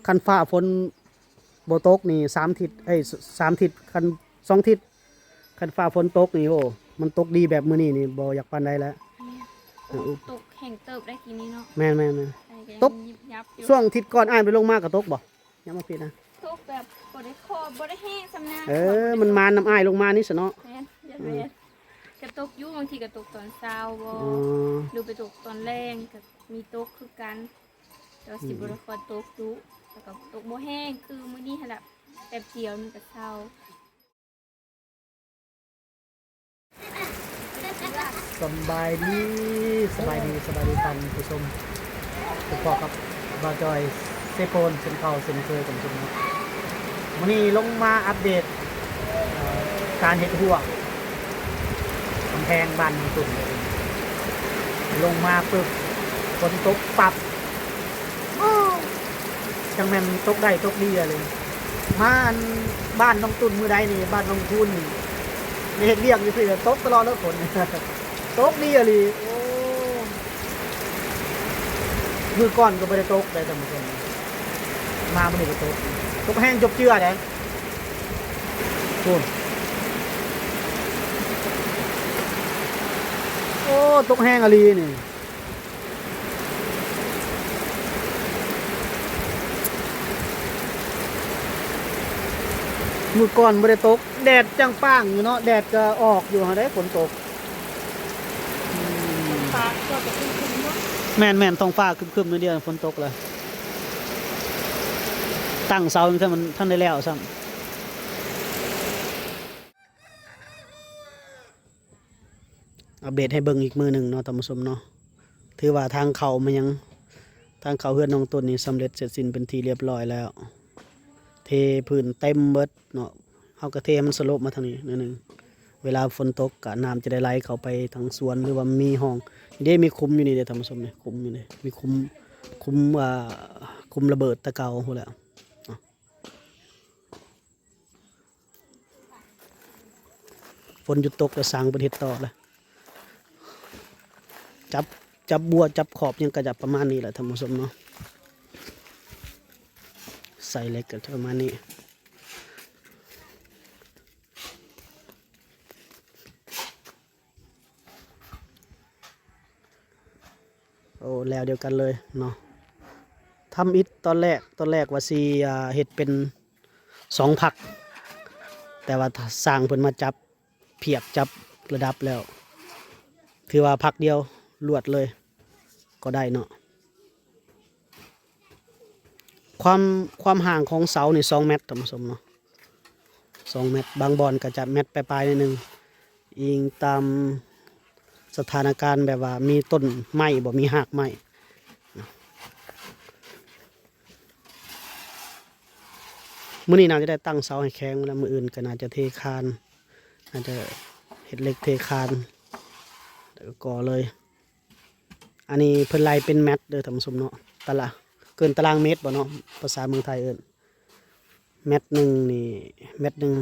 ຄັນຟ້າຝົນບໍ່ຕົກນີ້ສາມທິດ ເອີຍ ສາມທິດ ຄັນສອງທິດ ຄັນຟ້າຝົນຕົກນີ້ ໂອ້ ມັນຕົກດີແບບມື້ນີ້ນີ້ບໍ່ຢາກປານໃດແລ້ວ. ແມ່ນ ໂອ້ ຕົກແຮງເຕີບໄດ໋ກີ້ນີ້ເນາະ. ແມ່ນໆໆ ໃສ່ກໍຍັງ ຕົກ ຍິບຍັບຢູ່. ຊ່ວງທິດກ່ອນອ້າຍໄປລົງມາກໍຕົກບໍ່? ຍາມມາພີ້ນະ ຕົກແບບບໍ່ໄດ້ຂໍ ບໍ່ໄດ້ແຮງສ່ຳນະ. ເອີ ມັນມານຳອ້າຍລົງມານີ້ຊະເນາະ. ແມ່ນ ຢ່າ ອືມ ແມ່ນ ກະຕົກຢູ່ ບາງທີກະຕົກຕອນເຊົ້າບໍ ອໍ ຫຼືໄປຕົກຕອນແລງ ກະມີຕົກຄືກັນ ແຕ່ວ່າ ອືມ ຊິບໍ່ໄດ້ຄ່ອຍຕົກດຸ ແລ້ວກະຕົກບໍ່ແຮງຄືມື້ນີ້ຫັ້ນລະ ແປັບດຽວມັນກະເຊົາ. ສະບາຍດີ ສະບາຍດີ ສະບາຍດີທ່ານຜູ້ຊົມ ພົບກັບບ່າວຈອຍ ເຊໂປນ ເຊັ່ນເກົ່າເຊັ່ນເຄີຍທ່ານຜູ້ຊົມເນາະ. ມື້ນີ້ລົງມາອັບເດດ ເອີ ການເຮັດຮົ້ວກຳແພງບ້ານນ້ອງຕຸ່ນ. ລົງມາປຶບ ຝົນຕົກປັບ ຈັ່ງແມ່ນຕົກໄດ້ຕົກດີອີ່ຫຼີ. ມາອັນບ້ານນ້ອງຕຸ່ນມື້ໃດນີ້ ບ້ານນ້ອງຄູນນີ້ ໄດ້ເຮັດວຽກຢູ່ພີ້ ແລ້ວຕົກຕະຫຼອດເລີຍຝົນ ຕົກດີອີ່ຫຼີ. ໂອ້ ມື້ກ່ອນກໍບໍ່ໄດ້ຕົກໄດ໋ທ່ານຜູ້ຊົມ ມາມື້ນີ້ກໍຕົກ ຕົກແຮງຈົບເຈື່ອໄດ໋. ໂອ້ ໂອ້ ຕົກແຮງອີ່ຫຼີນີ້. ມື້ກ່ອນບໍ່ໄດ້ຕົກ ແດດຈັ່ງປ້າງຢູ່ເນາະ ແດດກໍອອກຢູ່ຫັ້ນເດ້ ຝົນຕົກ. ອືມ ຟ້າກໍຄຶ້ມໆເນາະ. ແມ່ນໆ ທ້ອງຟ້າຄຶ້ມໆໜ້ອຍດຽວ ຝົນຕົກແລ້ວ. ຕັ້ງເສົາຍັງທັນ ມັນທັນໄດ້ແລ້ວຊ້ຳ. ອັບເດດໃຫ້ເບິ່ງອີກມື້ໜຶ່ງເນາະທ່ານຜູ້ຊົມເນາະ. ຖືວ່າທາງເຂົ້າມາຍັງ ທາງເຂົ້າເຮືອນນ້ອງຕຸ່ນນີ້ສຳເລັດເສັດສິ້ນເປັນທີ່ລຽບຮ້ອຍແລ້ວ ເທພື້ນເຕັມເບິດເນາະ. ເຮົາກໍເທໃຫ້ມັນສະໂລບມາທາງນີ້ໜ້ອຍໜຶ່ງ ເວລາຝົນຕົກກໍນ້ຳຈະໄດ້ໄຫຼເຂົ້າໄປທາງສວນ ຫຼືວ່າມີຮ່ອງ ນີ້ເດ້ ມີຂຸມຢູ່ນີ້ເດ້ທ່ານຜູ້ຊົມ ນີ້ຂຸມຢູ່ນີ້ ມີຂຸມ ຂຸມ ອ່າ ຂຸມລະເບີດແຕ່ເກົ່າພຸ້ນແຫຼະ. ຝົນຢຸດຕົກແລ້ວ ຊ່າງເພິ່ນເຮັດຕໍ່ລະ ຈັບ ຈັບບົວ ຈັບຂອບຫຍັງກະຈະປະມານນີ້ແຫຼະທ່ານຜູ້ຊົມເນາະ. ໃສ່ເຫຼັກກະຈະປະມານນີ້. ໂອ້ ແນວດຽວກັນເລີຍເນາະ. ທຳອິດຕອນແລກ ຕອນແລກວ່າຊິ ອ່າ ເຮັດເປັນສອງພັກ ແຕ່ວ່າຊ່າງເພິ່ນມາຈັບພຽບ ຈັບລະດັບແລ້ວ ຖືວ່າພັກດຽວລວດເລີຍກໍໄດ້ເນາະ. ຄວາມ ຄວາມຫ່າງຂອງເສົານີ້ສອງແມັດທ່ານຜູ້ຊົມເນາະ ສອງແມັດ ບາງບ່ອນກໍຈະແມັດປາຍໆໜ້ອຍໜຶ່ງ ອີງຕາມສະຖານະການ ແບບວ່າມີຕົ້ນໄມ້ບໍ່ ມີຮາກໄມ້. ມື້ນີ້ໜ້າຈະໄດ້ຕັ້ງເສົາໃຫ້ແຂງແລ້ວ ມື້ອື່ນກໍໜ້າຈະເທຄານ ໜ້າຈະເຮັດເຫຼັກເທຄານ ແລ້ວກໍກໍ່ເລີຍ. ອັນນີ້ເພິ່ນໄລ່ເປັນແມັດເດີທ່ານຜູ້ຊົມເນາະ ຕາລາງ ເອີ້ນຕາລາງເມັດບໍ່ເນາະ ພາສາເມືອງໄທເອີ້ນ. ແມັດໜຶ່ງນີ້ ແມັດໜຶ່ງ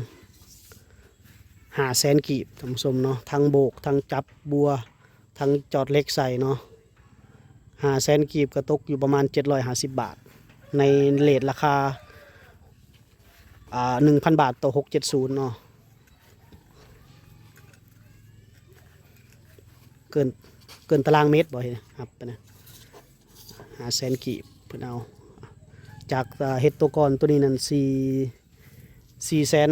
ຫ້າແສນກີບທ່ານຜູ້ຊົມເນາະ ທັງໂບກ ທັງຈັບບົວ ທັງຈອດເຫຼັກໃສ່ເນາະ. ຫ້າແສນກີບກໍຕົກຢູ່ປະມານເຈັດຮ້ອຍຫ້າສິບບາດ ໃນເຣດລາຄາ ອ່າ ໜຶ່ງພັນບາດຕໍ່ຫົກເຈັດສູນເນາະ. ເກີນ ເກີນຕາລາງເມັດບໍ່ ເຮັດຮັບໄປນະ ຫ້າແສນກີບເພິ່ນເອົາ ຈາກ ເອີ ເຮັດໂຕກ່ອນໂຕນີ້ນັ້ນ ສີ່ ສີ່ແສນ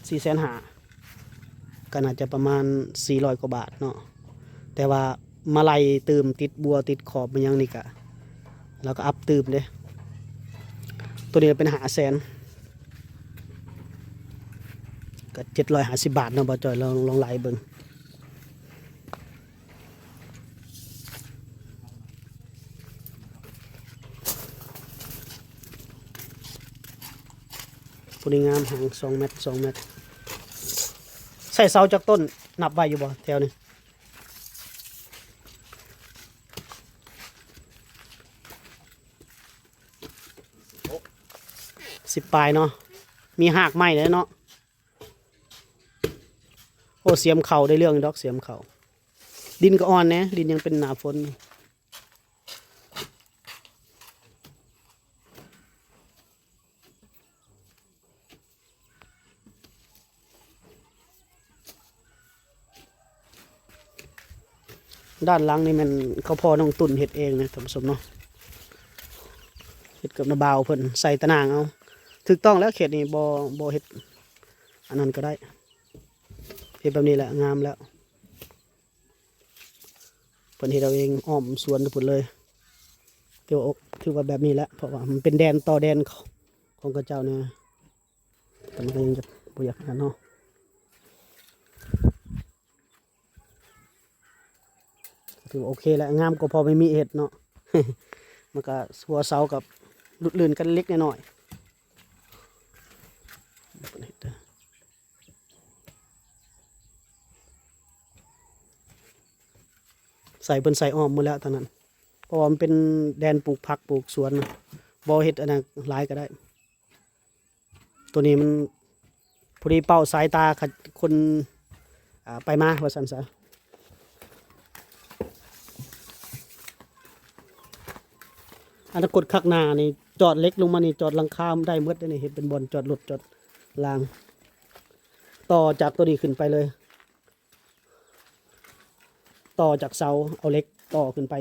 ສີ່ແສນຫ້າ ກໍໜ້າຈະປະມານສີ່ຮ້ອຍກວ່າບາດເນາະ ແຕ່ວ່າມາໄລ່ຕື່ມ ຕິດບົວຕິດຂອບມາຫຍັງນີ້ກະ ລາວກໍອັບຕື່ມເດ້. ໂຕນີ້ເປັນຫ້າແສນ ກໍເຈັດຮ້ອຍຫ້າສິບບາດເນາະ ບ່າວຈອຍ ລອງ ລອງໄລ່ເບິ່ງ. ຜູ້ນີ້ງາມ ຫາງສອງແມັດ ສອງແມັດ. ໃສ່ເສົາຈັກຕົ້ນ ນັບໄວ້ຢູ່ບໍ່ແຖວນີ້? ສິບປາຍເນາະ ມີຮາກໄມ້ເດ້ເນາະ. ໂອ້ ສຽມເຂົ້າ ໄດ້ເລື່ອງຢູ່ດອກ ສຽມເຂົ້າ. ດິນກໍອ່ອນແດ່ ດິນຍັງເປັນໜ້າຝົນ. ດ້ານຫຼັງນີ້ແມ່ນເຂົາພໍ່ນ້ອງຕຸ້ນເຮັດເອງນະທ່ານຜູ້ຊົມເນາະ ເຮັດກັບນ້າບ່າວເພິ່ນ ໃສ່ຕາໜ່າງເອົາ. ຖືກຕ້ອງແລ້ວ ເຂດນີ້ບໍ່ ບໍ່ເຮັດອັນນັ້ນກໍໄດ້ ເຮັດແບບນີ້ແຫຼະງາມແລ້ວ. ເພິ່ນເຮັດເອົາເອງອ້ອມສວນພຸ້ນເລີຍ. ຖືວ່າໂອ ຖືວ່າແບບນີ້ແຫຼະ ເພາະວ່າມັນເປັນແດນຕໍ່ແດນຂອງ ຂອງເຂົາເຈົ້ານະ ແຕ່ມັນກໍຍັງຈະບໍ່ຢາກນັ້ນເນາະ. ຖືວ່າໂອເຄແຫຼະ ງາມກວ່າພໍ່ແມ່ມິເຮັດເນາະ. ມັນກໍຫົວເສົາກັບຫຼຸດລື່ນກັນເລັກນ້ອຍ. ໃສ່ ເພິ່ນໃສ່ອ້ອມໝົດແລ້ວທາງນັ້ນ ເພາະວ່າມັນເປັນແດນປູກຜັກປູກສວນນະ ບໍ່ເຮັດອັນນັ້ນຫຼາຍກໍໄດ້. ໂຕນີ້ມັນພໍດີເປົ້າສາຍຕາ ຄະ ຄົນ ອ່າ ໄປມາວ່າຊັ້ນຊະ. ອະນາຄົດຂ້າງໜ້ານີ້ ຈອດເຫຼັກລົງມານີ້ ຈອດຫຼັງຄາໄດ້ໝົດເດ້ນີ້ ເຮັດເປັນບ່ອນຈອດລົດຈອດລາງ ຕໍ່ຈາກໂຕນີ້ຂຶ້ນໄປເລີຍ ຕໍ່ຈາກເສົາ ເອົາເຫຼັກຕໍ່ຂຶ້ນໄປ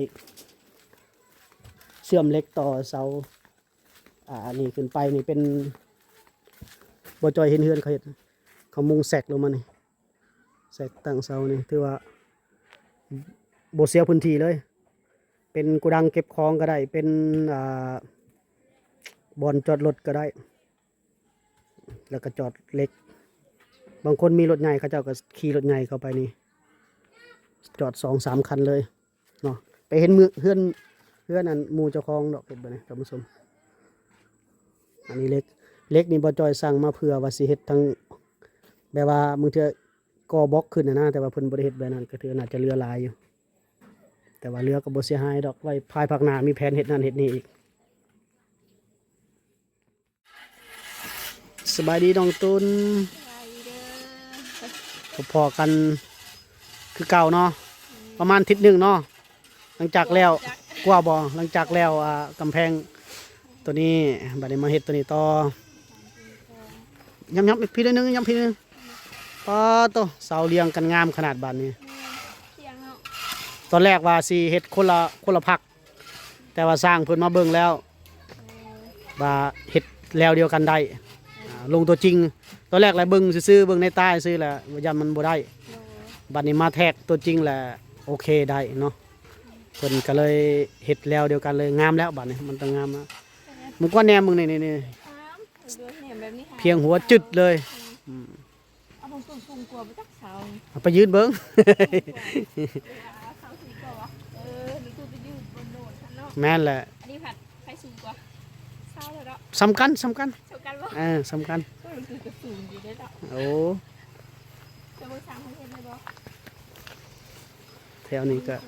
ເຊື່ອມເຫຼັກຕໍ່ເສົາ ອ່າ ອັນນີ້ຂຶ້ນໄປນີ້ເປັນ ບໍ່ຈ່ອຍເຫັນເຮືອນເຂົາເຮັດ ເຂົາມຸງແຊັກລົງມານີ້ ແຊັກຕັ້ງເສົານີ້ ຖືວ່າບໍ່ເສຍພື້ນທີ່ເລີຍ ເປັນໂກດັງເກັບຂອງກໍໄດ້ ເປັນ ອ່າ ບ່ອນຈອດລົດກໍໄດ້ ແລ້ວກໍຈອດເຫຼັກ. ບາງຄົນມີລົດໃຫຍ່ ເຂົາເຈົ້າກໍຂີ່ລົດໃຫຍ່ເຂົ້າໄປນີ້ ຈອດສອງສາມຄັນເລີຍເນາະ. ໄປເຫັນເຮືອນ ເຮືອນອັນໝູ່ເຈົ້າຂອງດອກ ເຫັນບໍ່ນີ້ທ່ານຜູ້ຊົມ. ອັນນີ້ເຫຼັກ ເຫຼັກນີ້ບໍ່ຈ່ອຍສັ່ງມາເພື່ອວ່າຊິເຮັດທັງ ແບບວ່າບາງເທື່ອກໍ່ບລັອກຂຶ້ນນະ ແຕ່ວ່າເພິ່ນບໍ່ໄດ້ເຮັດແບບນັ້ນ ກໍຖືວ່າໜ້າຈະເຫຼືອຫຼາຍຢູ່ ແຕ່ວ່າເຫຼືອກໍບໍ່ເສຍຫາຍດອກ ໄວ້ພາຍພາກໜ້າມີແຜນເຮັດນັ້ນເຮັດນີ້ອີກ. ສະບາຍດີນ້ອງຕຸນ ສະບາຍດີເດີ ພົບພໍ້ກັນຄືເກົ່າເນາະ ປະມານທິດໜຶ່ງເນາະ ຫຼັງຈາກແລ້ວ ກວ່າບໍ່ ກວ່າບໍ່ ຫຼັງຈາກແລ້ວ ອ່າ ກຳແພງໂຕນີ້ ບາດນີ້ມາເຮັດໂຕນີ້ຕໍ່ ຫຍັບໆອີກພີໜຶ່ງ ຫຍັບພີໜຶ່ງ ປາໂຕ ເສົາລຽງກັນງາມຂະໜາດບາດນີ້ ແມ່ນ ທ່ຽງເນາະ ຕອນແລກວ່າຊິເຮັດຄົນລະ ຄົນລະພັກ ແຕ່ວ່າຊ່າງເພິ່ນມາເບິ່ງແລ້ວ ເອີ ວ່າເຮັດແລວດຽວກັນໄດ້ ເອີ ອ່າ ລົງຕົວຈິງ ຕອນແລກລະເບິ່ງຊື່ໆ ເບິ່ງໃນຕາຊື່ແຫຼະ ຢ້ານມັນບໍ່ໄດ້ ໂດຍ ບັດນີ້ມາແທກຕົວຈິງລະໂອເຄໄດ້ເນາະ ເພິ່ນກໍເລີຍເຮັດແລວດຽວກັນເລີຍ ງາມແລ້ວ ບັດນີ້ມັນຕ້ອງງາມແລ້ວ ເອີ ມື້ກ່ອນແນມເບິ່ງນີ້ ນີ້ ນີ້ ງາມ ໂດຍ ແນມແບບນີ້ຫາ ພຽງຫົວຈຶດເລີຍ ອືມ ອືມ ເອົາເບິ່ງ ສູງ ສູງກວ່າບໍ່ຈັກເສົານີ້ ເອົາໄປຢືນເບິ່ງ ເອີ ເສົາສູງກວ່າຫວາ ເອີ ນີ້ຄືໄປຢືນບົນໂນ້ນຊັ້ນເນາະ ແມ່ນແຫຼະ ອັນນີ້ພັດໃຜສູງກວ່າ ເສົາແລ້ວເນາະ ສ່ຳກັນ ສ່ຳກັນ ສ່ຳກັນບໍ່ ເອີ ສ່ຳກັນ ເອີ ຄືກໍສູງຢູ່ເດ້ເນາະ ໂອ້ ຈະເບິ່ງສ້າງເພິ່ນເຮັດໄດ້ບໍ່ ແຖວນີ້ກໍ ອື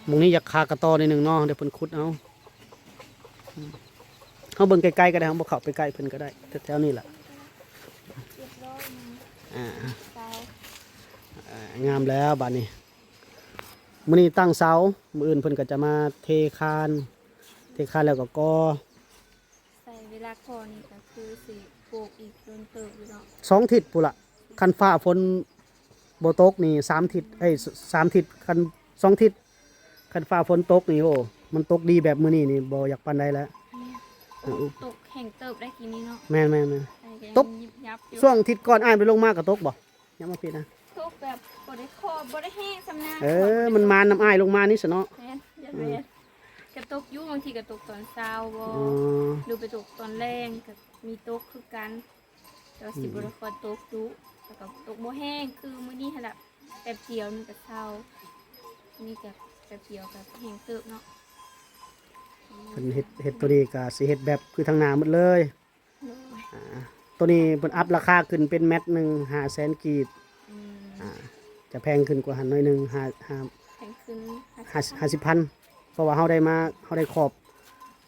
ມ ໝ່ອງນີ້ຢາກຄາກະຕໍໜ້ອຍໜຶ່ງເນາະ ດຽວເພິ່ນຂຸດເອົາ ເຮົາເບິ່ງໃກ້ໆກໍໄດ້ ເຮົາບໍ່ເຂົ້າໄປໃກ້ເພິ່ນກໍໄດ້ ແຖວໆນີ້ແຫຼະ ຮຽບຮ້ອຍ ອ່າ ເສົາ ອ່າ ງາມແລ້ວບາດນີ້ ມື້ນີ້ຕັ້ງເສົາ ມື້ອື່ນເພິ່ນກໍຈະມາເທຄານ ເທຄານແລ້ວກໍກໍ່ ໃຊ້ເວລາກໍ່ນີ້ກໍຄືຊິໂປກອີກດົນເຕີບຢູ່ເນາະ ສອງທິດພຸ້ນລະ ຄັນຟ້າຝົນບໍ່ຕົກນີ້ສາມທິດ ເອີຍ ສາມທິດ ຄັນສອງທິດ ຄັນຟ້າຝົນຕົກນີ້ ໂອ້ ມັນຕົກດີແບບມື້ນີ້ນີ້ບໍ່ຢາກປານໃດແລ້ວ ແມ່ນ ເອີ ໂອ້ ຕົກແຮງເຕີບໄດ໋ກີ້ນີ້ເນາະ ແມ່ນໆໆ ອັນນີ້ກໍຍັງ ຕົກ ຍິບຍັບຢູ່ ຊ່ວງທິດກ່ອນອ້າຍໄປລົງມາກໍຕົກບໍ່ ຍັງມາຜິດນະ ຕົກແບບບໍ່ໄດ້ຂໍ ບໍ່ໄດ້ແຮງສ່ຳນະ ເອີ ມັນມານຳອ້າຍລົງມານີ້ຊະເນາະ ແມ່ນ ຢ່າ ເອີ ແມ່ນ ກໍຕົກຢູ່ ບາງທີກໍຕົກຕອນເຊົ້າບໍ່ ອໍ ຫຼືໄປຕົກຕອນແລງ ກໍມີຕົກຄືກັນ ແຕ່ວ່າ ອືມ ຊິບໍ່ໄດ້ຄ່ອຍຕົກດຸ ແລ້ວກໍຕົກບໍ່ແຮງຄືມື້ນີ້ຫັ້ນລະ ແປັບດຽວມັນກໍເຊົາ ນີ້ກໍແປັບດຽວກໍແຮງເຕີບເນາະ ເພິ່ນເຮັດ ເຮັດໂຕນີ້ກໍຊິເຮັດແບບຄືທາງໜ້າໝົດເລີຍ ໂດຍ ອ່າ ໂຕນີ້ເພິ່ນອັບລາຄາຂຶ້ນເປັນແມັດໜຶ່ງຫ້າແສນກີບ ອືມ ອ່າ ຈະແພງຂຶ້ນກວ່າຫັ້ນໜ້ອຍໜຶ່ງ ຫ້າ ຫ້າ ແພງຂຶ້ນ ຫ້າ ຫ້າສິບພັນ ເພາະວ່າເຮົາໄດ້ມາ ເຮົາໄດ້ຂອບ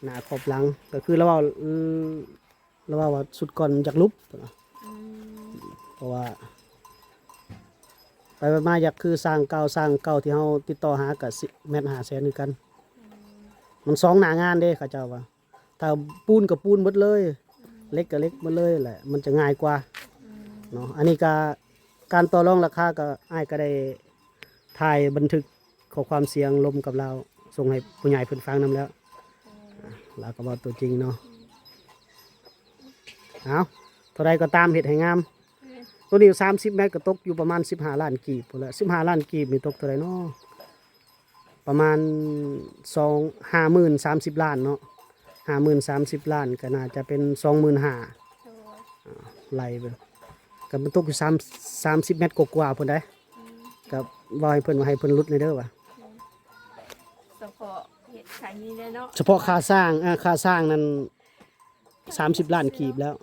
ໜ້າຂອບຫຼັງ ກໍຄືລາວເວົ້າ ລາວເວົ້າວ່າຊຸດກ່ອນມັນຢາກຫຼຸບ ອືມ ເພາະວ່າໄປມາຢາກຄືຊ່າງເກົ່າ ຊ່າງເກົ່າທີ່ເຮົາຕິດຕໍ່ຫາກໍແມັດຫ້າແສນຄືກັນ ອືມ ມັນສອງໜ້າງານເດ້ ເຂົາເຈົ້າວ່າ ຖ້າປູນກໍປູນໝົດເລີຍ ອືມ ເຫຼັກກໍເຫຼັກໝົດເລີຍແຫຼະ ມັນຈະງ່າຍກວ່າ ອືມ ເນາະ ອັນນີ້ກໍການຕໍ່ລອງລາຄາກໍ ອ້າຍກໍໄດ້ຖ່າຍບັນທຶກ ຂໍ້ຄວາມສຽງລົມກັບລາວ ສົ່ງໃຫ້ຜູ້ໃຫຍ່ເພິ່ນຟັງນຳແລ້ວ ລາວກໍເວົ້າຕົວຈິງເນາະ. ເອົາ ເທົ່າໃດກໍຕາມ ເຮັດໃຫ້ງາມ. ແມ່ນ ຕົວນີ້ສາມສິບແມັດກໍຕົກຢູ່ປະມານສິບຫ້າລ້ານກີບພຸ້ນແຫຼະ. ສິບຫ້າລ້ານກີບນີ້ຕົກເທົ່າໃດເນາະ? ປະມານສອງ ຫ້າໝື່ນ ສາມສິບລ້ານເນາະ, ຫ້າໝື່ນ ສາມສິບລ້ານ ກໍໜ້າຈະເປັນສອງໝື່ນຫ້າ ໂດຍ ອ່າ ໄລ່ໄປ ກໍມັນຕົກຢູ່ສາມ ສາມສິບແມັດກວ່າໆພຸ້ນໃດ໋. ອືມ ກໍເວົ້າໃຫ້ເພິ່ນວ່າ ໃຫ້ເພິ່ນຫຼຸດແດ່ເດີວ່າ ອືມ ສະເພາະເຮັດຂາຍນີ້ແຫຼະເນາະ ສະເພາະຄ່າສ້າງ ເອີ ຄ່າສ້າງນັ້ນ ສາມສິບລ້ານກີບແລ້ວ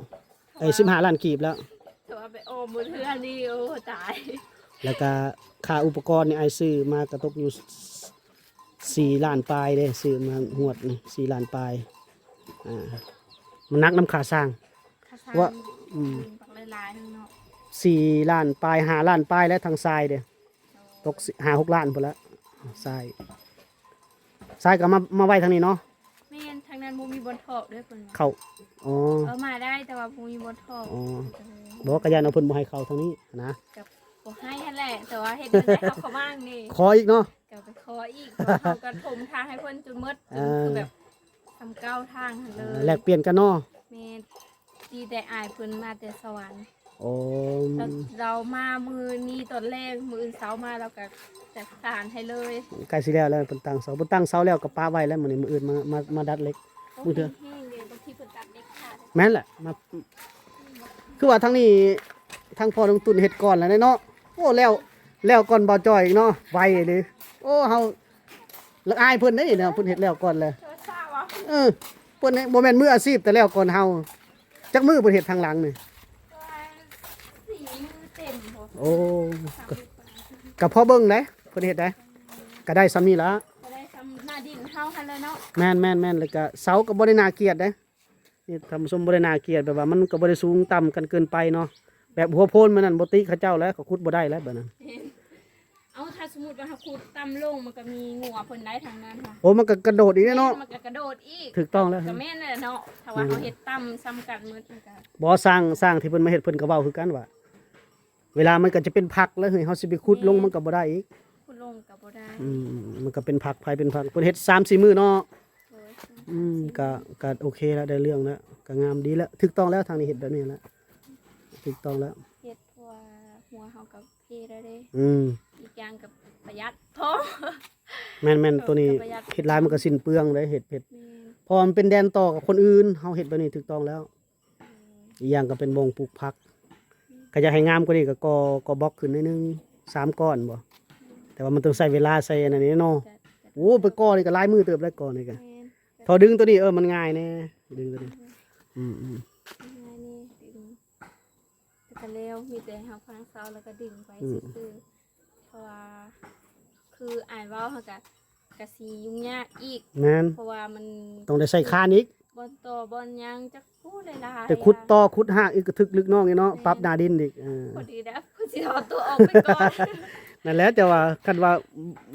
ເອີຍ ສິບຫ້າລ້ານກີບແລ້ວ. ຖ້າວ່າໄປອ້ອມໝົດເຮືອນນີ້ ໂອ້ ຕາຍ. ແລ້ວກະຄ່າອຸປະກອນນີ້ ອ້າຍຊື້ມາກະຕົກຢູ່ສີ່ລ້ານປາຍເດ້ ຊື້ມາຮວດນີ້ສີ່ລ້ານປາຍ. ອ່າ ມັນໜັກນຳຄ່າສ້າງ ຄ່າສ້າງ ວ່າ ອືມ ບັກຫຼາຍໆໜຶ່ງເນາະ ສີ່ລ້ານປາຍ ຫ້າລ້ານປາຍ ແລະ ທັງຊາຍເດ້ ຕົກຫ້າຫົກລ້ານພຸ້ນລະ ຊາຍ ຊາຍກໍມາ ມາໄວ້ທາງນີ້ເນາະ. ແມ່ນ ທາງນັ້ນບໍ່ມີບ່ອນຖອກເດ້ ເພິ່ນວ່າ ເຂົ້າ ອໍ ເອີ ມາໄດ້ ແຕ່ວ່າບໍ່ມີບ່ອນຖອກ. ອໍ ເອີ ບໍ່ ກໍຢ້ານວ່າເພິ່ນບໍ່ໃຫ້ເຂົ້າທາງນີ້ນະ ກໍບໍ່ໃຫ້ຫັ້ນແຫຼະ ແຕ່ວ່າເຮັດຈັ່ງໃດເຮົາເຂົ້າມານີ້ ຂໍອີກເນາະ ກໍໄປຂໍອີກ ເພາະເຮົາກໍຖົມທາງໃຫ້ເພິ່ນຈົນໝົດ ຈົນຄືແບບ ອ່າ ສ່ຳເກົ່າທາງຫັ້ນເລີຍ ອ່າ ແລກປ່ຽນກັນເນາະ. ແມ່ນ ດີແຕ່ອ້າຍເພິ່ນມາແຕ່ສະຫວັນ. ໂອ້ ລາວ ລາວມາມື້ນີ້ຕອນແລງ ມື້ອື່ນເຊົ້າມາລາວກໍຈັດການໃຫ້ເລີຍ. ໃກ້ຊິແລ້ວແລ້ວ ເພິ່ນຕັ້ງເສົາ ເພິ່ນຕັ້ງເສົາແລ້ວກໍປະໄວ້ແລ້ວ ມື້ນີ້ ມື້ອື່ນມາ ມາ ມາດັດເຫຼັກ. ໂອ້ ມື້ເທື່ອ ແຮງເດ້ ບາງທີເພິ່ນຕັດເຫຼັກຂາດ. ແມ່ນແຫຼະ ມາ ຄືວ່າທາງນີ້ ທາງພໍ່ນ້ອງຕຸນເຮັດກ່ອນແລ້ວເນາະ. ໂອ້ ແລ້ວ ແລ້ວກ່ອນບ່າວຈ້ອຍອີກເນາະ ໄວເດ້. ໂອ້ ເຮົາ ລະອາຍເພິ່ນເດ້ເນາະ ເພິ່ນເຮັດແລ້ວກ່ອນແຫຼະ. ເອີ ເພິ່ນນີ້ບໍ່ແມ່ນມືອາຊີບ ແຕ່ແລ້ວກ່ອນເຮົາ. ຈັກມື້ເພິ່ນເຮັດທາງຫຼັງນີ້? ປະມານສີ່ມື້ເຕັມ. ໂອ້ ກະພໍເບິ່ງໄດ໋ ເພິ່ນເຮັດໄດ໋ ກະໄດ້ຊ່ຳນີ້ລະ ກະໄດ້ຊ່ຳໜ້າດິນເຮົາຫັ້ນແຫຼະເນາະ. ແມ່ນໆໆ ແລ້ວກະເສົາກະບໍ່ໄດ້ໜ້າກຽດເດ້. ນີ້ທ່ານຜູ້ຊົມ ບໍ່ໄດ້ໜ້າກຽດ ແບບວ່າມັນກໍບໍ່ໄດ້ສູງຕ່ຳກັນເກີນໄປເນາະ ແບບຫົວໂພນມັນນັ້ນບໍ່ຕິເຂົາເຈົ້າແລ້ວ ເຂົາຂຸດບໍ່ໄດ້ແລ້ວບາດນັ້ນ. ເອົາ ຖ້າສົມມຸດວ່າເຮົາຂຸດຕ່ຳລົງ ມັນກໍມີງົວເພິ່ນໄດ້ທາງນັ້ນຫວາ. ໂອ້ ມັນກໍກະໂດດອີກເດ້ເນາະ. ແມ່ນ ມັນກໍກະໂດດອີກ. ຖືກຕ້ອງແລ້ວ ກໍແມ່ນແຫຼະເນາະ. ຖ້າວ່າເຮົາເຮັດຕ່ຳຊ່ຳກັນໝົດ ມັນກໍ ບໍ່ ຊ່າງ ຊ່າງທີ່ເພິ່ນມາເຮັດ ເພິ່ນກໍເວົ້າຄືກັນວ່າ ເວລາມັນກໍຈະເປັນພັກແລ້ວ ເຮົາຊິໄປຂຸດລົງ ແມ່ນ ມັນກໍບໍ່ໄດ້ອີກ. ຂຸດລົງກໍບໍ່ໄດ້. ອືມ ມັນກໍເປັນພັກ ໃຜເປັນພັກ ເພິ່ນເຮັດສາມສີ່ມື້ເນາະ. ໂດຍ ອືມ ສາມສີ່ມື້ ກໍ ກໍໂອເຄແລ້ວ ໄດ້ເລື່ອງແລ້ວ ກໍງາມດີແລ້ວ ຖືກຕ້ອງແລ້ວ. ທາງນີ້ເຮັດແບບນີ້ແຫຼະ ຖືກຕ້ອງແລ້ວ. ເຮັດເພາະວ່າຫົວເຮົາກໍເພແລ້ວເດ້. ອືມ ອີກຢ່າງກໍປະຢັດພ້ອມ. ແມ່ນໆ ໂຕນີ້ ກໍປະຢັດ ເຮັດຫຼາຍມັນກໍສິ້ນເປືອງເດ້ ເຮັດ ເຮັດ ແມ່ນ ເພາະວ່າມັນເປັນແດນຕໍ່ກັບຄົນອື່ນ ເຮົາເຮັດແບບນີ້ຖືກຕ້ອງແລ້ວ. ອືມ ອີກຢ່າງກໍເປັນບ່ອນປູກຜັກ ກໍຢາກໃຫ້ງາມກວ່ານີ້ ກໍກໍ່ ກໍ່ບລັອກຂຶ້ນໜ້ອຍໜຶ່ງ ສາມກ້ອນບໍ່ ແຕ່ວ່າມັນຕ້ອງໃຊ້ເວລາ ໃຊ້ອັນນັ້ນເນາະ. ໂອ້ ໄປກໍ່ນີ້ກໍຫຼາຍມື້ເຕີບແລ້ວ ກໍ່ນີ້ກໍ ແມ່ນ ທໍ່ດຶງໂຕນີ້ ເອີ ມັນງ່າຍແດ່ ດຶງໂຕນີ້. ອືມ ອືມ ອືມ ງ່າຍນີ້ ດຶງ ແລ້ວກໍແລ້ວ ມີແຕ່ເຮົາຟັງເສົາແລ້ວກໍດຶງໄປ ອືມ ຊື່ໆ ເພາະວ່າຄືອ້າຍເວົ້າ ເຮົາກໍ ກະຊິຫຍຸ້ງຍາກອີກ. ແມ່ນ ເພາະວ່າມັນຕ້ອງໄດ້ໃຊ້ຄານອີກ ບ່ອນຕໍ່ບ່ອນຫຍັງຈັກ ໂອ້ ຫຼາຍໆ ໄປຂຸດຕໍ່ ຂຸດຮາກອີກ ກະທຶກລຶກນ້ອງອີກເນາະ. ແມ່ນ ປັບໜ້າດິນອີກ. ເອີ ພໍດີແລ້ວ ເພິ່ນຊິເອົາຕົວອອກໄປກ່ອນ. ນັ້ນແຫຼະ ແຕ່ວ່າຄັນວ່າ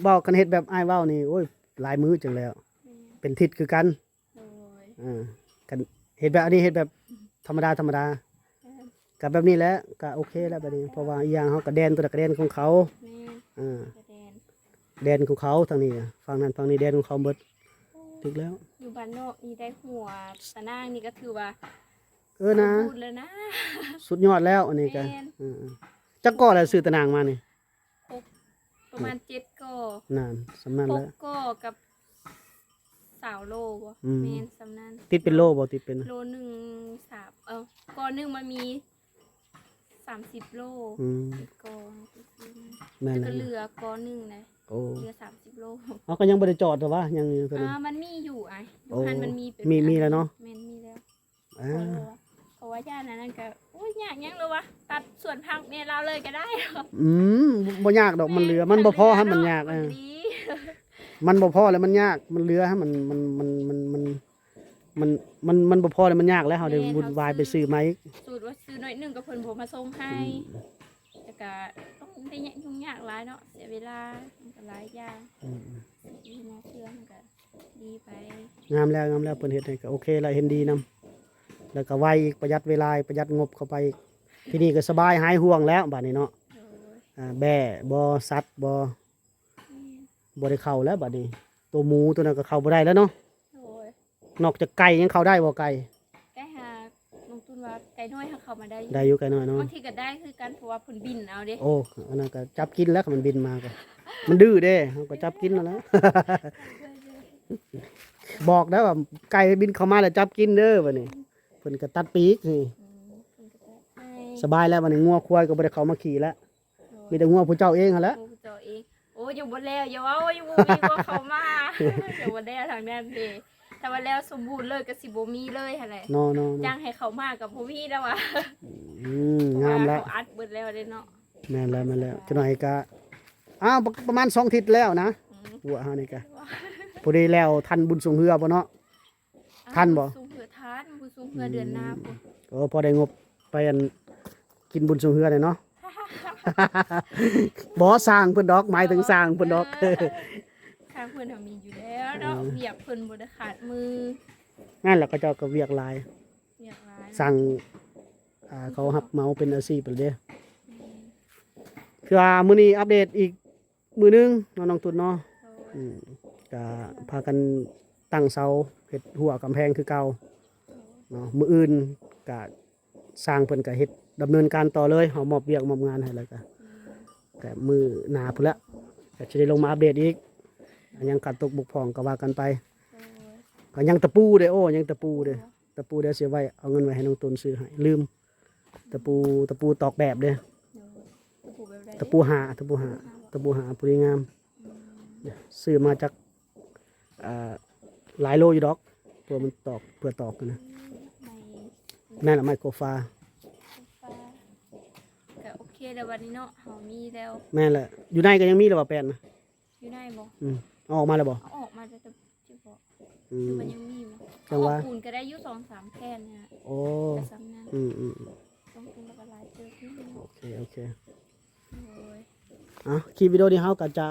ເວົ້າ ຄັນເຮັດແບບອ້າຍເວົ້ານີ້ ໂອ້ຍ ຫຼາຍມື້ຈັ່ງແລ້ວ. ແມ່ນ ເປັນທິດຄືກັນ. ໂດຍ ເອີ ຄັນເຮັດແບບອັນນີ້ ເຮັດແບບທຳມະດາ ທຳມະດາ ເອີ ກະແບບນີ້ແຫຼະ ກະໂອເຄແລ້ວບາດນີ້. ເອີ ເພາະວ່າອີກຢ່າງເຮົາກະແດນ ໂຕນັ້ນກະແດນຂອງເຂົາ. ແມ່ນ ເອີ ກະແດນ ແດນຂອງເຂົາ ທາງນີ້ ຝັ່ງນັ້ນຝັ່ງນີ້ແດນຂອງເຂົາເບິດ. ໂອ້ ຖືກແລ້ວ ຢູ່ບ້ານນອກນີ້ໄດ້ຫົວຕາໜ່າງນີ້ກະຖືວ່າ ເອີ ນະ ສົມບູນແລ້ວນະ ສຸດຍອດແລ້ວອັນນີ້ກະ. ແມ່ນ ເອີ ຈັກກໍແລ້ວຊື້ຕາໜ່າງມານີ້? ຄົບປະມານເຈັດກໍ. ນັ້ນ ສ່ຳນັ້ນແຫຼະ ຫົກກໍກັບຊາວໂລບໍ່? ອືມ ແມ່ນສ່ຳນັ້ນ. ຕິດເປັນໂລບໍ່? ຕິດເປັນໂລໜຶ່ງ ສາມ ເອີ ກໍໜຶ່ງມັນມີສາມສິບໂລ. ອືມ ເຈັດກໍ ແມ່ນແລ້ວ ແລ້ວກໍເຫຼືອກໍໜຶ່ງນະ. ໂອ້ ເຫຼືອສາມສິບໂລ. ເອົາ ກໍຍັງບໍ່ໄດ້ຈອດເດວະ ຍັງຢູ່ຕົວນັ້ນ. ອ່າ ມັນມີຢູ່ ອ່າ ຢູ່ຫັ້ນມັນມີເປັນ ມີ ມີແລ້ວເນາະ. ແມ່ນ ມີແລ້ວ. ອ່າ ເພາະວ່າ ເພາະວ່າຢ້ານອັນນັ້ນກະ ໂອ້ຍ ຍາກຫຍັງລະວະ ຕັດສວນຜັກແມ່ລາວເລີຍກະໄດ້. ອືມ ບໍ່ຍາກດອກ ມັນເຫຼືອ ມັນບໍ່ພໍໃຫ້ມັນຍາກ. ເອີ ມັນບໍ່ພໍແລ້ວມັນຍາກ ມັນເຫຼືອໃຫ້ມັນ ມັນ ມັນ ມັນ ມັນ ມັນ ມັນບໍ່ພໍແລ້ວມັນຍາກແລ້ວ ເຮົາໄດ້ວຸ່ນວາຍໄປຊື້ໃໝ່ອີກ. ສູດວ່າຊື້ໜ້ອຍໜຶ່ງກໍເພິ່ນບໍ່ມາສົ່ງໃຫ້ ອືມ ແລ້ວກະຕ້ອງໄດ້ຫຍຸ້ງຍາກຫຼາຍເນາະ ເສຍເວລາ ມັນກະຫຼາຍຢ່າງ. ອືມ ຊື້ມາເພື່ອມັນກະ ດີໄປ. ງາມແລ້ວ ງາມແລ້ວ ເພິ່ນເຮັດໃຫ້ກໍໂອເຄແລ້ວ ເຫັນດີນຳ ແລ້ວກໍໄວອີກ ປະຢັດເວລາ ປະຢັດງົບເຂົ້າໄປອີກ. ທີນີ້ກໍສະບາຍ ຫາຍຫ່ວງແລ້ວບາດນີ້ເນາະ. ໂດຍ ອ່າ ແບ້ບໍ່ ສັດບໍ່. ແມ່ນ ບໍ່ໄດ້ເຂົ້າແລ້ວບັດນີ້ ໂຕໝູໂຕນັ້ນກໍເຂົ້າບໍ່ໄດ້ແລ້ວເນາະ. ໂດຍ ນອກຈາກໄກ່ຍັງເຂົ້າໄດ້ບໍ່? ໄກ່ ໄກ່ຫາ ນ້ອງຕຸນວ່າໄກ່ນ້ອຍຫາເຂົ້າມາໄດ້ຢູ່ ໄດ້ຢູ່ໄກ່ນ້ອຍເນາະ ບາງທີກໍໄດ້ຄືກັນ ເພາະວ່າເພິ່ນບິນເອົາເດ້. ໂອ້ ອັນນັ້ນກໍຈັບກິນແລ້ວ ຄັນມັນບິນມາກໍ ມັນດື້ເດ້ ເຮົາກໍຈັບກິນນັ້ນແຫຼະ. ບອກໄດ້ວ່າໄກ່ບິນເຂົ້າມາແລ້ວຈັບກິນເດີ ບັດນີ້ ເພິ່ນກໍຕັດປີກນີ້. ອືມ ເພິ່ນກໍຕັດໃຫ້ ສະບາຍແລ້ວ ບັດນີ້ງົວຄວາຍກໍບໍ່ໄດ້ເຂົ້າມາຂີ້ແລ້ວ. ໂດຍ ມີແຕ່ງົວຜູ້ເຈົ້າເອງຫັ້ນແຫຼະ ງົວຜູ້ເຈົ້າເອງ. ໂອ້ ຍັງບໍ່ແລ້ວ ຢ່າເວົ້າ ຍັງບໍ່ມີງົວເຂົ້າມາ ຍັງບໍ່ແລ້ວທາງນັ້ນເດ້. ຖ້າວ່າແລ້ວສົມບູນເລີຍກໍຊິບໍ່ມີເລີຍຫັ້ນແຫຼະ ເນາະ ເນາະ ເນາະ ຈ້າງໃຫ້ເຂົ້າມາກໍບໍ່ມີແລ້ວວ່າ. ອືມ ງາມແລ້ວ ເພາະວ່າເຮົາອັດເບິດແລ້ວເດ້ເນາະ. ແມ່ນແລ້ວ ແມ່ນແລ້ວ ຈັກໜ້ອຍກໍ ອ້າວ ປະ ປະມານສອງທິດແລ້ວນະ ອືມ ຫົວເຮົານີ້ກໍ ພໍດີແລ້ວທັນບຸນຊ່ວງເຮືອບໍ່ເນາະ? ທັນບໍ່? ບຸນຊ່ວງເຮືອ ທັນ ບຸນຊ່ວງເຮືອເດືອນໜ້າພຸ້ນ. ໂອ້ ພໍໄດ້ງົບໄປ ອັນ ກິນບຸນຊ່ວງເຮືອແດ່ເນາະ. ບໍ່ ສ້າງເພິ່ນດອກ ໝາຍເຖິງສ້າງເພິ່ນດອກ. ເອີ ສ້າງເພິ່ນເຮົາມີຢູ່ແລ້ວເນາະ ເອີ ວຽກເພິ່ນບໍ່ໄດ້ຂາດມື. ນັ້ນແຫຼະ ເຂົາເຈົ້າກໍວຽກຫຼາຍ ວຽກຫຼາຍ ສ້າງ ອ່າ ເຂົາຮັບເໝົາເປັນອາຊີບແລ້ວເດ້. ອືມ ຄືວ່າມື້ນີ້ອັບເດດອີກ ມື້ໜຶ່ງເນາະ ນ້ອງຕຸນເນາະ. ໂດຍ ອືມ ກະພາກັນຕັ້ງເສົາເຮັດຮົ້ວກຳແພງຄືເກົ່າ ໂດຍ ເນາະ. ມື້ອື່ນກະຊ່າງເພິ່ນກະເຮັດດຳເນີນການຕໍ່ເລີຍ ເຮົາມອບວຽກມອບງານໃຫ້ແລ້ວກະ ອືມ ກະມື້ໜ້າພຸ້ນແຫຼະ ກະຊິໄດ້ລົງມາອັບເດດອີກ ອັນຫຍັງຂາດຕົກບົກຜ່ອງກະວ່າກັນໄປ. ໂດຍ ກະຍັງຕະປູເດ້ ໂອ້ ຍັງຕະປູເດ້ ໂດຍ ຕະປູດຽວຊິໄວ້ ເອົາເງິນໄວ້ໃຫ້ນ້ອງຕຸນຊື້ໃຫ້ ລືມ. ຕະປູ ຕະປູຕອກແບບເດ້. ໂດຍ ຕະປູແບບໃດ? ຕະປູຫ້າ ຕະປູຫ້າ ຕະປູຫ້າ ຕະປູຫ້າພໍດີງາມ. ອືມ ຊື້ມາຈາກ ອ່າ ຫຼາຍໂລຢູ່ດອກ ເພື່ອມັນຕອກ ເພື່ອຕອກນະ. ອືມ ໄມ້ ແມ່ນລະ ໄມ້ໂກຟາ ໂກຟາ ກະໂອເຄແລ້ວບັດນີ້ເນາະ ເຮົາມີແລ້ວ. ແມ່ນແຫຼະ ຢູ່ໃນກໍຍັງມີແລ້ວວ່າແປ້ນນະ. ຢູ່ໃນບໍ່? ອືມ ເອົາອອກມາແລ້ວບໍ່? ເອົາອອກມາແຕ່ ອືມ ຄືມັນຍັງມີຢູ່ ຈັ່ງວ່າ ເອົາອອກປູນກໍໄດ້ຢູ່ສອງສາມແຜ່ນນະ. ໂອ້ ກໍສ່ຳນັ້ນ. ອືມໆໆ ຕ້ອງເປັນແລ້ວກໍຫຼາຍເຕີບຢູ່. ໂອເຄ ໂອເຄ ໂດຍ ອ່ະ ຄລິບວິດີໂອນີ້ເຮົາກໍຈະ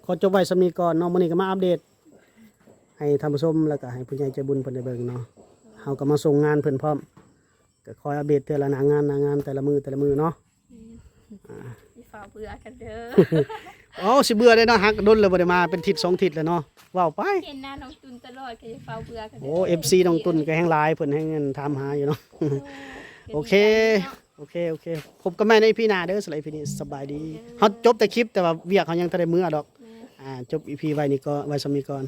ຂໍຈົບໄວ້ສ່ຳນີ້ກ່ອນເນາະ. ມື້ນີ້ກໍມາອັບເດດໃຫ້ທ່ານຜູ້ຊົມ ແລ້ວກໍໃຫ້ຜູ້ໃຫຍ່ໃຈບຸນເພິ່ນໄດ້ເບິ່ງເນາະ. ໂດຍ ເຮົາກໍມາສົ່ງງານເພິ່ນພ້ອມ ກໍຄອຍອັບເດດເທື່ອລະໜ້າງານ ໜ້າງານ ແຕ່ລະມື້ ແຕ່ລະມື້ເນາະ. ອືມ ອ່າ ຢ່າຟ້າວເບື່ອກັນເດີ. ເອົ້າ ຊິເບື່ອໄດ໋ເນາະ ຫາກະດົນແລ້ວບໍ່ໄດ້ມາ ເປັນທິດສອງທິດແລ້ວເນາະ ເວົ້າໄປ. ເຫັນໜ້ານ້ອງຕຸນຕະຫຼອດ ກໍຢ່າຟ້າວເບື່ອກັນເດີ. ໂອ້ ເອັຟຊີນ້ອງຕຸນກໍແຮງຫຼາຍ ເພິ່ນແຮງຖາມຫາຢູ່ເນາະ. ໂອ້ ໂອເຄ ໂອເຄ ໂອເຄ ພົບກັນໃໝ່ໃນອີພີໜ້າເດີ. ສຳລັບອີພີນີ້ສະບາຍດີ. ເອີ ເຮົາຈົບແຕ່ຄລິບ ແຕ່ວ່າວຽກເຮົາຍັງທັນໄດ້ເມືອດອກ. ແມ່ນ ອ່າ ຈົບອີພີໄວ້ນີ້ກໍ ໄວ້ສ່ຳນີ້ກ່ອນ.